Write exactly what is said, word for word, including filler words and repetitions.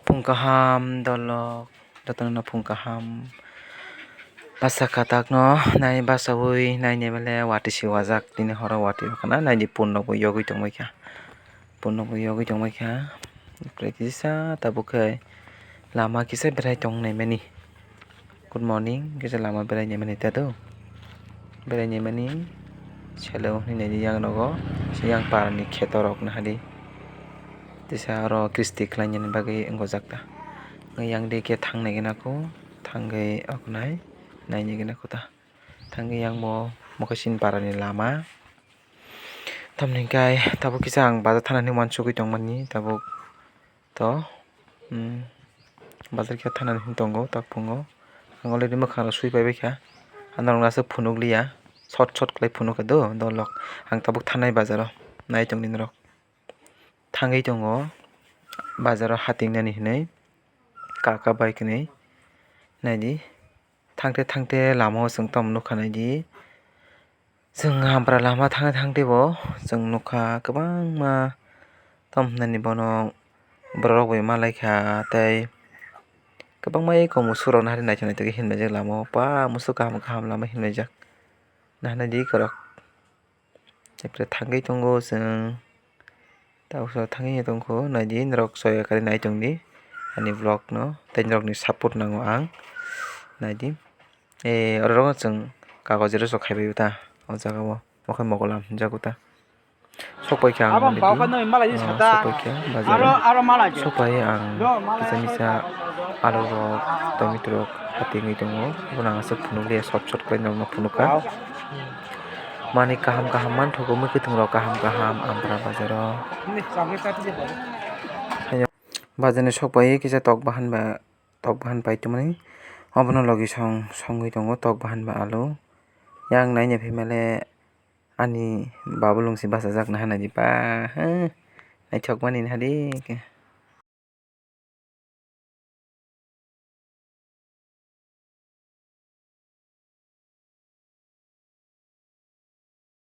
Phung kaham dolok, jotono phung kaham. Basa katak no nai basawi nai ni bele watwi si wajak, tini horo watwi wngkha na, nai di pun rok bo yogwi tongbaikha, pun rok bo yogwi tongbaikha. Omprai kisa tabuk khe lama kisa berai tong nai mani. Good morning, kisa lama berai naimani ta do. Berai naimani selo hinwi naidi yang nogo, yang parani kheto rok nahadi. Tisa oro kristi khlainani bagwi wngojak ta. Yang di khe thangnai gana kho, thangwi okonai nainai gana kho ta. Thangwi yang bo mokhe sini parani lama. Tamni kai tabuk kisa ang bazar thana hinwi uansugwi tongmani tabuk. To, um, bazar khe thanani hinwi tongo, tak phungo. Ang already mwkhang rok sui paibaikha. Ang norok no aswk phunukliya. Short short khlai phunukha do, dolok. Ang tabuk thanai bazaro. Nai tongdi norok. Thangwi tongo bazaro hatingnani hinwi. Kaka bike hinwi. Naidi. Thangte thangte lama o chwng tamo nukha naidi. Chwng Ampra lama thangte thangte bo chwng nukha kwbangma tamo hwnani bono borok rok bai malaikha tei kwbangma eko musuk rok nahari naithok naithok khe hinbaijak lama o pa musuk kaham kaham lama hinbaijak nahanaidi kwrwk. Thangwi tongo chwng. Tabuksa thangwi tongkho, naidi norok soya kari nai tongdi ani vlog no, tei norokni support nango ang, naidi. Eh, oro chwng kagoz rok khaibai ta o jaga o, mokhe mogolam hinjago ta. Sokpai khe ang Abo nai bau di. Kano malai Oh, sata. Sokpai khe bazar o. Aro, aro malai. Sokpai ang kisa misa alu rok, tomato rok hatingwi tongo, bono ang aswk phunukliya, short short khlai norokno phunukha. Wow. Manwi kaham kaham manthogo, mwkhwtwng rok kaham kaham Ampra bazar o. Bazar ni sok bai kisa tok bahan ba, tok bahan pai tongmani. Obono logi song, songwi tongo tok bahan ba alu. Yang naina phaimale ani babulung se bachajak naha naidi ba, he, naithok mani naha di.